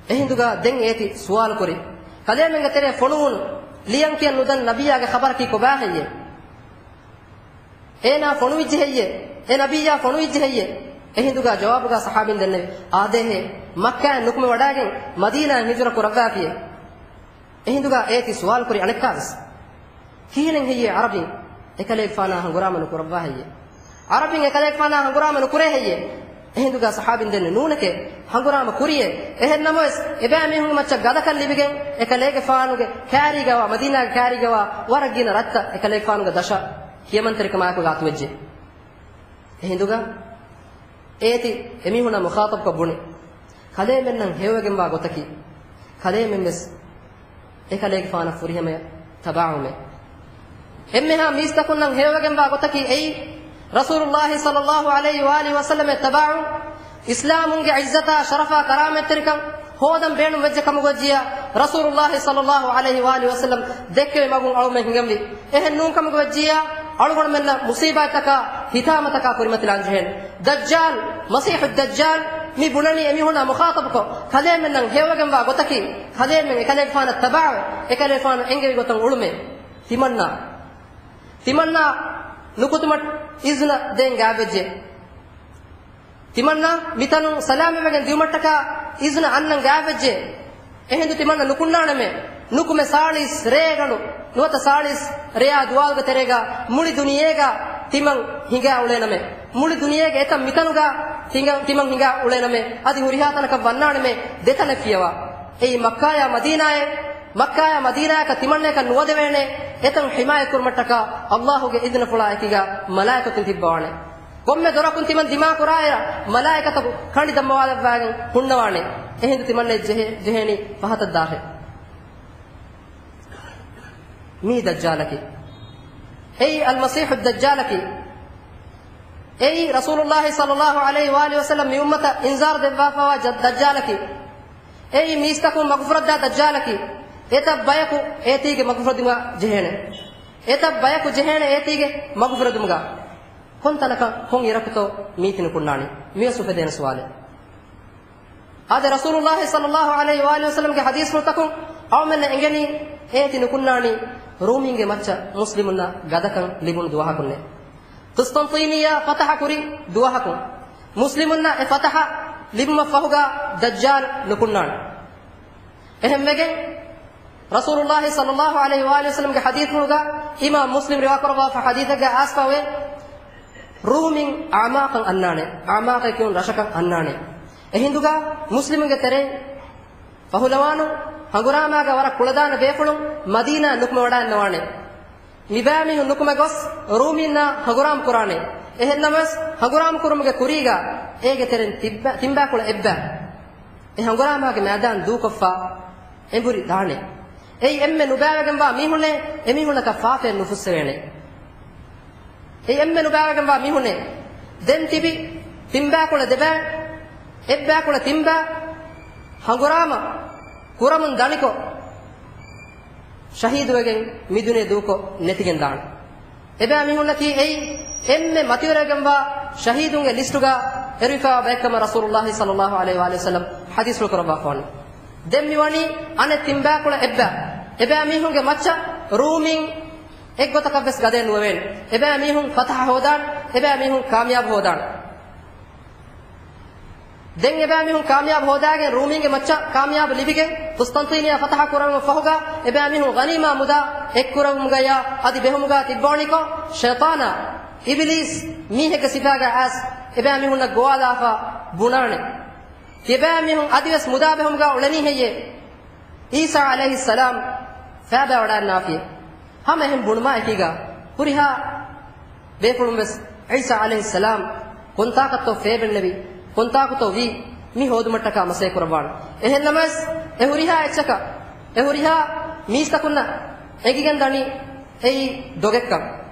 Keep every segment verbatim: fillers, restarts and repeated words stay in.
އެހިނދުގަ ދެން އޭތި ސުވާލު ކުރި، ކަލޭމެންގެ ތެރޭ ފޮނުވުނު ލިޔަން ކިޔަން ނުދަން ނަބިއްޔާގެ ޚަބަރަކީ ކޮބާ ހެއްޔޭ؟ އޭނާ ފޮނުވިއްޖެ ހެއްޔޭ؟ އެ ނަބިއްޔާ ފޮނުވިއްޖެ ހެއްޔޭ؟ އެހިނދުގަ ޖަވާބުގަ ޞަޙާބީން ދެންނެވި، އާދޭހޭ، މައްކާއިން ނުކުމެވަޑައިގެން މަދީނާއަށް ހިޖުރަ ކުރައްވާފިޔޭ. އެހިނދުގަ އޭތި ސުވާލު ކުރި އަނެއްކާވެސް. ކިހިނެއް ހެއްޔޭ ޢަރަބިން އެކަލޭގެފާނާ ހަނގުރާމަ ނުކުރައްވާ ހެއްޔޭ؟ ޢަރަބިން އެކަލޭގެފާނާ ހަނގުރާމަ ނުކުރޭ ހެއްޔޭ؟ އެހިނދުގަ ޞަޙާބީން ދެންނެވި، ނޫނެކޭ، ހަނގުރާމަ ކުރިޔޭ. އެހެން ނަމަވެސް، އެބައިމީހުންގެ މައްޗަށް ގަދަކަން ލިބިގެން، އެކަލޭގެފާނުގެ ކާރީގަވާ، މަދީނާގެ ކާރީގަވާ ވަރަށް ގިނަ ރަށްތައް އެކަލޭގެފާނުގެ ދަށަށް ކިޔަމަންތެރިކަމާއެކުގަ އަތުވެއްޖެ. އެހިނދުގަ އޭތި އެމީހުންނާ މުޚާޠަބުކޮށް ބުނި، ކަލޭމެންނަށް ހެޔޮވެގެންވާ ގޮތަކީ، ކަލޭމެން ވެސް އެކަލޭގެފާނަށް ފުރިހަމަޔަށް ތަބާޢުވުމޭ. އެންމެހާ މީސްތަކުންނަށް ހެޔޮވެގެންވާ ގޮތަކީ އެއީ، ރަސޫލުﷲ ޞައްލަﷲ ޢަލައިހި ވައާލިހި ވަސައްލަމަށް ތަބާޢު، އިސްލާމުންގެ ޢިއްޒަތާ ޝަރަފާ ކަރާމަތްތެރިކަން ހޯދަން ބޭނުން ވެއްޖެ ކަމުގަ ވެއްޖިއްޔާ، ރަސޫލުﷲ ޞައްލަﷲ ޢަލައިހި ވައާލިހި ވަސައްލަމް ދެއްކެވި މަގުން އަޅުމެން ހިނގަންވީ. އެހެން ނޫން ކަމުގަ ވެއްޖިއްޔާ، އަޅުގަނޑުމެންނަށް މުޞީބާތްތަކާ ހިތާމަތަކާ ކުރިމަތިލާން ޖެހޭނެ. ދައްޖާލް، މަސީޙު ދައްޖާލް، މި ބުނަނީ އެމީހުންނާ މުޚާޠަބުކޮށް، ކަލޭމެންނަށް ހެޔޮވެގެންވާ ގޮތަކީ، ކަލޭމެން އެކަލޭގެފާނަށް ތަބާޢުވެ، އެކަލޭގެފާނު އެންގެވި ގޮތަށް އުޅުމޭ. ތިމަންނާ، ތިމަންނާ ނުކުތުމަށް އިޒުނަ ދޭން ގާތްވެއްޖެ. ތިމަންނާ މިތަނުން ސަލާމަތްވެގެން ދިއުމަށްޓަކާ އިޒުނަ އަންނަން ގާތްވެއްޖެ. އެހިނދު ތިމަންނަ ނުކުންނާނަމޭ. ނުކުމެ ސާޅީސް ރޭގަނޑު، ނުވަތަ ސާޅީސް ރެޔާ ދުވާލުގެ ތެރޭގަ މުޅި ދުނިޔޭގަ ތިމަން ހިނގާ އުޅޭނަމޭ. މުޅި ދުނިޔޭގެ އެތަން މިތަނުގަ ތިނގ-، ތިމަން ހިނގާ އުޅޭނަމޭ. އަދި ހުރިހާ ތަނަކަށް ވަންނާނަމޭ ދެތަނެއް ފިޔަވާ. އެއީ މައްކާޔާ މަދީނާއޭ. މައްކާޔާ މަދީނާޔަކަށް ތިމަންނަޔަކަށް ނުވަދެވޭނެ. އެތަން ޙިމާޔަތް ކުރުމަށްޓަކާ ﷲ ގެ އިޛުނަފުޅާ އެކީގަ މަލާއިކަތުން ތިއްބަވާނެ. ކޮންމެ ދޮރަކުން ތިމަން ދިމާކުރާއިރަށް، މަލާއިކަތަކު ކަނޑި ދަންމަވާލައްވާގެން ހުންނަވާނެ. އެހިނދު ތިމަންނަ ޖެހޭ-، ޖެހޭނީ ފަހަތަށް ދާށޭ. މީ ދައްޖާލަކީ. އެއީ އަލްމަސީޙު ދައްޖާލަކީ. އެއީ ރަސޫލުﷲ ޞައްލަﷲ ޢަލައިހި ވައާލިހި ވަސައްލަމް މި އުއްމަތަށް އިންޒާރު ދެއްވާފައިވާ ޖަ-، ދައްޖާލަކީ. އެއީ މީސްތަކުން މަގުފުރައްދާ ދައްޖާލަކީ. އެތައް ބަޔަކު އޭތީގެ މަގުފުރެދުމަށް ޖެހޭނެ. އެތައް ބަޔަކު ޖެހޭނެ އޭތީގެ މަގުފުރެދުމުގަ. ކޮން ތަނަކަށް ކޮން އިރަކުތޯ މީތި ނުކުންނާނީ؟ މިވެސް އުފެދޭނެ ސުވާލެއް. އާދެ، ރަސޫލުﷲ ޞައްލަﷲ ޢަލައިހި ވައާލިހި ވަސައްލަމްގެ ޙަދީޘްފުޅުތަކުން އަޅުމެންނަށް އެނގެނީ، އޭތި ނުކުންނާނީ ރޫމީންގެ މައްޗަށް މުސްލިމުންނަށް ގަދަކަން ލިބުނު ދުވަހަކުންނޭ. ޤުސްޠަންޠީނިއްޔާ ފަތަޙަ ކުރި ދުވަހަކުން، މުސްލިމުންނަށް އެ ފަތަޙަ ލިބުމަށް ފަހުގަ ދައްޖާލް ނުކުންނާނެ. އެހެންވެގެން، ރަސޫލުﷲ ޞައްލަﷲ ޢަލައިހި ވައާލިހި ވަސައްލަމްގެ ޙަދީޘްފުޅުގަ، އިމާމް މުސްލިމް ރިވާކުރައްވާފަ ޙަދީޘެއްގަ އައިސްފަވޭ، ރޫމީން އަޢުމާޤަށް އަންނާނެ، އަޢުމާޤެއް ކިޔުން ރަށަކަށް އަންނާނެ. އެހިނދުގަ މުސްލިމުންގެ ތެރެއިން ފަހުލަވާނު ހަނގުރާމާގަ ވަރަށް ކުޅަދާނަ ބޭފުޅުން މަދީނާ ނުކުމެވަޑައިންނަވާނެ. މިބައިމީހުން ނުކުމެ ގޮސް ރޫމީންނާ ހަނގުރާމަ ކުރާނެ. އެހެންނަމަވެސް، ހަނގުރާމަ ކުރުމުގެ ކުރީގަ އޭގެ ތެރެއިން ތިއްބަ-، ތިންބާކުޅަ އެއްބަ އެ ހަނގުރާމާގެ މައިދާން ދޫކޮށްފަ އެނބުރި ދާނެ. އެއީ އެންމެ ނުބައިވެގެންވާ މީހުންނޭ، އެމީހުންނަކަށް ފާފައެއް ނުފުއްސެވޭނެ. އެއީ އެންމެ ނުބައިވެގެންވާ މީހުންނޭ. ދެން ތިބި ތިންބާކުޅަ ދެބައި، އެއްބާކުޅަ ތިންބައި، ހަނގުރާމަ ކުރަމުން ދަނިކޮށް، ޝަހީދުވެގެން މިދުނިޔެ ދޫކޮށް ނެތިގެން ދާނެ. އެބައިމީހުންނަކީ އެއީ އެންމެ މަތިވެރިވެގެންވާ ޝަހީދުންގެ ލިސްޓުގަ އެރުވިފައިވާ ބައެއްކަމަށް ރަސޫލުﷲ ޞައްލަﷲ ޢަލައިހި ވައާލިހި ވަސައްލަމް ޙަދީޘްފުޅު ކުރައްވާފަވަނީ. ދެން މިވަނީ އަނެއް ތިންބާކުޅަ އެއްބަ. އެބައިމީހުންގެ މައްޗަށް ރޫމީން އެއްގޮތަކަށްވެސް ގަދައެއް ނުވެވޭނެ. އެބައިމީހުން ފަތަޙަ ހޯދާނެ، އެބައިމީހުން ކާމިޔާބު ހޯދާނެ. ދެން އެބައިމީހުން ކާމިޔާބު ހޯދާގެން ރޫމީންގެ މައްޗަށް ކާމިޔާބު ލިބިގެން ޤުސްޠަންޠީނިއްޔާ ފަތަޙަ ކުރެވުމަށް ފަހުގަ އެބައިމީހުން ޣަނީމާ މުދާ އެއްކުރެވުމުގަޔާ އަދި ބެހުމުގަ ތިއްބަވަނިކޮށް، ޝައިޠާނާ، އިބިލީސް މީހެއްގެ ސިފާގަ އައިސް އެބައިމީހުންނަށް ގޮވާލާފަ ބުނާނެ. ތިޔަބައިމީހުން އަދިވެސް މުދާ ބެހުމުގަ އުޅެނީ ހެއްޔޭ؟ ޢީސާ ޢަލައިހިއްސަލާމް ފައިބައިވަޑައިންނާފިޔޭ. ހަމަ އެހެން ބުނުމާ އެކީގަ ހުރިހާ ބޭފުޅުން ވެސް ޢީސާ ޢަލައިހިއްސަލާމް ކޮންތާކަށްތޯ ފޭބެންނެވި، ކޮންތާކުތޯ ވީ، މި ހޯދުމަށްޓަކާ މަސައްކަތް ކުރައްވާނެ. އެހެންނަމަވެސް، އެ ހުރިހާ އެއްޗަކަށް، އެ ހުރިހާ މީސްތަކުންނަށް އެނގިގެން ދަނީ އެއީ ދޮގެއްކަން.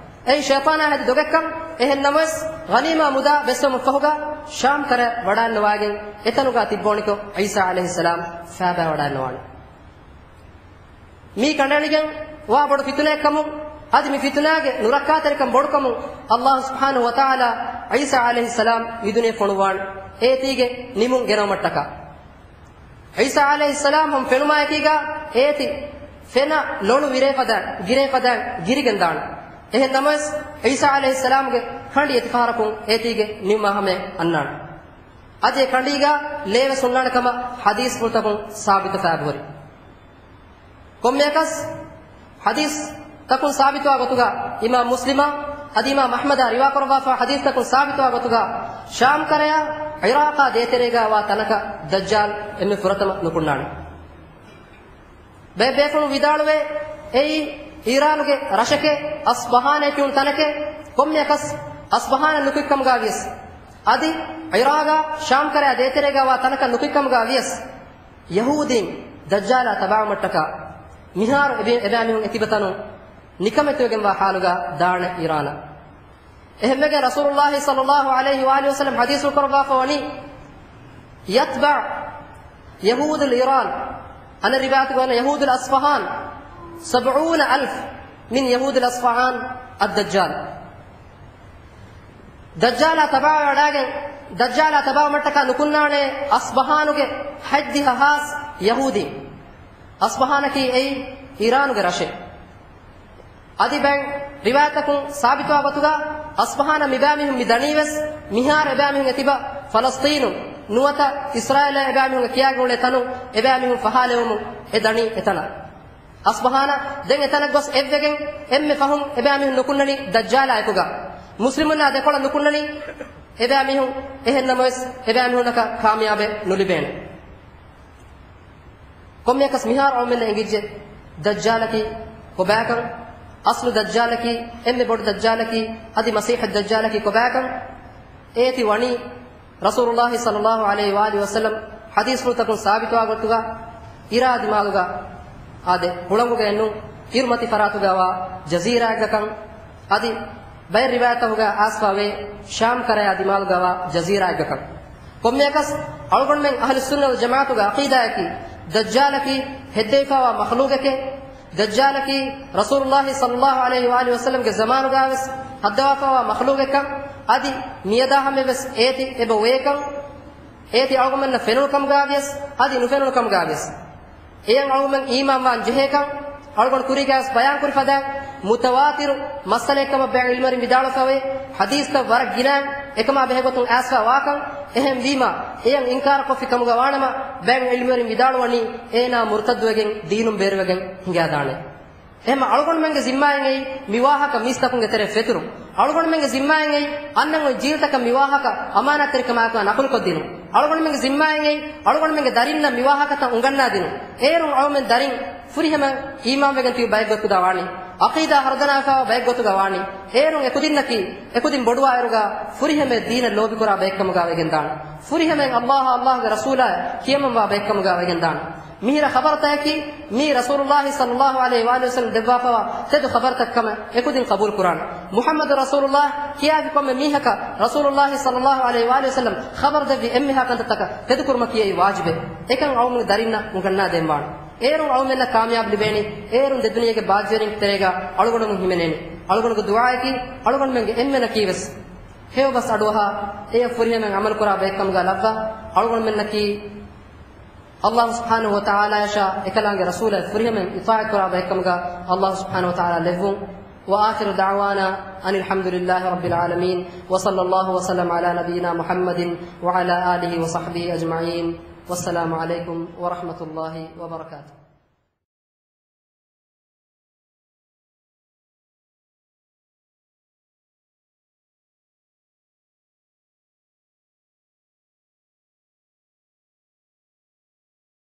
އެއީ ޝައިޠާނާ ހެދި ދޮގެއްކަން. އެހެން ނަމަވެސް، ޣަނީމާ މުދާ ބެއްސެވުމަށްފަހުގަ، ޝާމް ކަރަށް ވަޑައިންނަވާގެން އެތަނުގަ ތިއްބަވަނިކޮށް، ޢީސާ ޢަލައިހިއްސަލާމް ފައިބައިވަޑައިންނަވާނެ. މީ ކަނޑައެޅިގެން ވާ ބޮޑު ފިތުނައެއްކަމުން، އަދި މި ފިތުނާގެ ނުރައްކާތެރިކަން ބޮޑުކަމުން، ﷲ ސުބްޙާނަހޫ ވަތަޢާލާ ޢީސާ ޢަލައިހިއްސަލާމް މިދުނިޔެ ފޮނުއްވާނެ، އޭތީގެ ނިމުން ގެނައުމަށްޓަކާ. ޢީސާ ޢަލައިހިއްސަލާމް ހަމަ ފެނުމާއެކީގަ އޭތި ފެނަށް ލޮނު ވިރޭ ފަދައިން، ގިރޭ ފަދައިން ގިރިގެން ދާނެ. އެހެން ނަމަވެސް، ޢީސާ ޢަލައިހިއްސަލާމްގެ ކަނޑި އެތި ފަހަރަކުން އޭތީގެ ނިމުމާ ހަމަޔަށް އަންނާނެ. އަދި އެ ކަނޑީގަ ލޭވެސް ހުންނާނެ ކަމަށް ޙަދީޘްފުޅުތަކުން ސާބިތުވެފައި ހުރި. ކޮންމެއަކަސް ޙަދީޘްތަކުން ސާބިތުވާ ގޮތުގަ، އިމާމް މުސްލިމާ އަދި އިމާމް އަޙްމަދާ ރިވާކުރައްވާފާ ޙަދީޘްތަކުން ސާބިތުވާ ގޮތުގަ، ޝާމް ކަރަޔާ ޢިރާޤާ ދޭތެރޭގަ ވާ ތަނަކަށް ދައްޖާލް އެންމެ ފުރަތަމަ ނުކުންނާނެ. ބޭ-، ބޭފުޅުން ވިދާޅުވޭ، އެއީ އީރާނުގެ ރަށެކޭ، އަސްބަހާނޭ ކިޔުނު ތަނެކޭ، ކޮންމެއަކަސް އަސްބަހާނަށް ނުކުތްކަމުގަ ވިޔަސް، އަދި ޢިރާޤާ ޝާމް ކަރަޔާ ދޭތެރޭގަ ވާ ތަނަކަށް ނުކުތްކަމުގަ ވިޔަސް، ޔަހޫދީން ދައްޖާލާ ތަބާވުމަށްޓަކާ މިހާރު އެބޭ-، އެބައިމީހުން އެތިބަ ތަނުން ނިކަމެތިވެގެންވާ ޙާލުގަ ދާނެ އީރާނަށް. އެހެންވެގެން ރަސޫލުﷲ ޞައްލަﷲ ޢަލައިހި ވައާލިހި ވަސައްލަމް ޙަދީޘްފުޅު ކުރައްވާފަ ވަނީ، يتبع يهود الإيران، އަނެއް ރިވާޔަތުގަ ވަނީ يهود الأصفهان سبعون ألف من يهود الأصفهان الدجال. ދައްޖާލާ ތަބާވެވަޑައިގެން، ދައްޖާލާ ތަބާވުމަށްޓަކާ ނުކުންނާނެ އަސްބަހާނުގެ ހަތްދިހަ ހާސް ޔަހޫދީން. އަސްބަހާނަކީ އެއީ އީރާނުގެ ރަށެއް. އަދި ބައެއް ރިވާޔަތަކުން ސާބިތުވާ ގޮތުގަ، އަސްބަހާނަށް މިބައިމީހުން މި ދަނީވެސް، މިހާރު އެބައިމީހުން އެތިބަ ފަލަސްޠީނު ނުވަތަ އިސްރާއީލާ އެބައިމީހުންގެ ކިޔާގެ އުޅޭ ތަނުން އެބައިމީހުން ފަހާލެވުމުން އެ ދަނީ އެތަނަށް. އަސްބަހާނަށް ދެން އެތަނަށް ގޮސް އެއްވެގެން އެންމެ ފަހުން އެބައިމީހުން ނުކުންނަނީ ދައްޖާލާ އެކުގަ. މުސްލިމުންނާ ދެކޮޅަށް ނުކުންނަނީ އެބައިމީހުން. އެހެން ނަމަވެސް، އެބައިމީހުންނަކަށް ކާމިޔާބެއް ނުލިބޭނެ. ކޮންމެއަކަސް މިހާރު އަޅުމެންނަށް އެނގިއްޖެ ދައްޖާލަކީ ކޮބާކަން، އަސްލު ދައްޖާލަކީ، އެންމެ ބޮޑު ދައްޖާލަކީ، އަދި މަސީޙު ދައްޖާލަކީ ކޮބާކަން. އޭތި ވަނީ ރަސޫލުﷲ ޞައްލަﷲ ޢަލައިހި ވައާލިހި ވަސައްލަމް ޙަދީޘްފުޅުތަކުން ސާބިތުވާ ގޮތުގަ، އިރާ ދިމާލުގަ އާދެ، ހުޅަނގުގައެއްނު، އިރުމަތި ފަރާތުގަ ވާ ޖަޒީރާއެއްގަކަން. އަދި ބައެއް ރިވާޔަތްތަކުގަ އައިސްފަވޭ، ޝާމް ކަރަޔާ ދިމާލުގަވާ ޖަޒީރާއެއްގަކަން. ކޮންމެއަކަސް އަޅުގަނޑުމެން އަހްލުއްސުންނަ ވަލްޖަމާޢަތުގެ ޢަޤީދާއަކީ، ދައްޖާލަކީ ހެއްދެވިފައިވާ މަޚްލޫގެކޭ، ދައްޖާލަކީ ރަސޫލުﷲ ޞައްލަﷲ ޢަލައިހި ވައާލިހި ވަސައްލަމްގެ ޒަމާނުގަވެސް ހައްދަވާފައިވާ މަޚްލޫގެއްކަން، އަދި މިއަދާ ހަމަޔަށްވެސް އޭތި އެބަ އޮވޭކަން، އޭތި އަޅުގަނޑުމެންނަށް ފެނުނު ކަމުގަވިޔަސް، އަދި ނުފެނުނު ކަމުގަވިޔަސް. އެޔަށް އަޅުގަނޑުމެން އީމާންވާން ޖެހޭކަން، އަޅުގަނޑު ކުރީގަވެސް ބަޔާންކުރި ފަދައިން، މުތަވާތިރު މައްސަލައެއްކަމަށް ބައެއް ޢިލްމުވެރިން ވިދާޅުވެފައިވޭ، ޙަދީޘްތައް ވަރަށް ގިނައިން އެކަމާ ބެހޭގޮތުން އައިސްފަ ވާކަން. އެހެންވީމާ، އެޔަށް އިންކާރުކޮށްފި ކަމުގަ ވާނަމަ، ބައެއް ޢިލްމުވެރިން ވިދާޅުވަނީ، އޭނާ މުރުތައްދުވެގެން ދީނުން ބޭރުވެގެން ހިނގާދާނެ. އެހެންމަ އަޅުގަނޑުމެންގެ ޒިންމާއެއް އެއީ މި ވާހަކަ މީސްތަކުންގެ ތެރެއަށް ފެތުރުން. އަޅުގަނޑުމެންގެ ޒިންމާއެއް އެއީ އަންނަން އޮތް ޖީލްތަކަށް މި ވާހަކަ އަމާނާތްތެރިކަމާއެކު ނަޤުލުކޮށްދިނުން. އަޅުގަނޑުމެންގެ ޒިންމާއެއް އެއީ އަޅުގަނޑުމެންގެ ދަރިންނަށް މި ވާހަކަތައް އުނގަންނާދިނުން. އޭރުން އަޅުމެން ދަރިން ފުރިހަމަ އީމާންވެގެން ތިބި ބައެއް ގޮތުގަ ވާނީ. ޢަޤީދާ ހަރުދަނާފައިވާ ބައެއް ގޮތުގަ ވާނީ. އޭރުން އެކުދިންނަކީ، އެކުދިން ބޮޑުވާއިރުގަ ފުރިހަމަ ދީނަށް ލޯބިކުރާ ބައެއްކަމުގަ ވެގެންދާނެ. ފުރިހަމަ ﷲ އާ ﷲގެ ރަސޫލާ ކިޔަމަންވާ ބައެއްކަމުގަ ވެގެންދާނެ. މިހިރަ ޚަބަރުތަކަކީ މީ ރަސޫލުﷲ ޞައްލަﷲ ޢަލައިހި ވައާލިހި ވަސައްލަމް ދެއްވާފައިވާ ތެދު ޚަބަރުތައް ކަމަށް އެކުދިން ޤަބޫލު ކުރާނެ. މުޙައްމަދު ރަސޫލުﷲ ކިޔާފި ކޮންމެ މީހަކަށް ރަސޫލުﷲ ޞައްލަﷲ ޢަލައިހި ވައާލިހި ވަސައްލަމް ޚަބަރު ދެއްވި އެންމެހާ ކަންތައްތަކަށް ތެދުކުރުމަކީ އެއީ ވާޖިބެއް. އެކަން އަޅުމެން ދަރިންނަށް އުނގަންނާދޭން ވާނެ. އޭރުން އަޅުމެންނަށް ކާމިޔާބު ލިބޭނީ، އޭރުން ދެދުނިޔޭގެ ބާއްޖަވެރިންގެ ތެރޭގަ އަޅުގަނޑުމެން ހިމެނޭނީ. އަޅުގަނޑުގެ ދުޢާއަކީ އަޅުގަނޑުމެންގެ އެންމެނަކީވެސް ހެޔޮބަސް އަޑުއަހާ، އެޔަށް ފުރިހަމައިން ޢަމަލުކުރާ ބައެއްކަމުގަ ލައްވާ، އަޅުގަނޑުމެންނަކީ ﷲ ސުބްޙާނަހޫ ވަތަޢާލާޔަށާ އެކަލާނގެ ރަސޫލަށް ފުރިހަމައިން އިޠާޢަތްކުރާ ބައެއްކަމުގަ ﷲ ސުބްޙާނަހޫ ވަތަޢާލާ ލެއްވުން. وآخر دعوانا أن الحمد لله رب العالمين، وصلى الله وسلم على نبينا محمد وعلى آله وصحبه أجمعين. والسلام عليكم ورحمة الله وبركاته.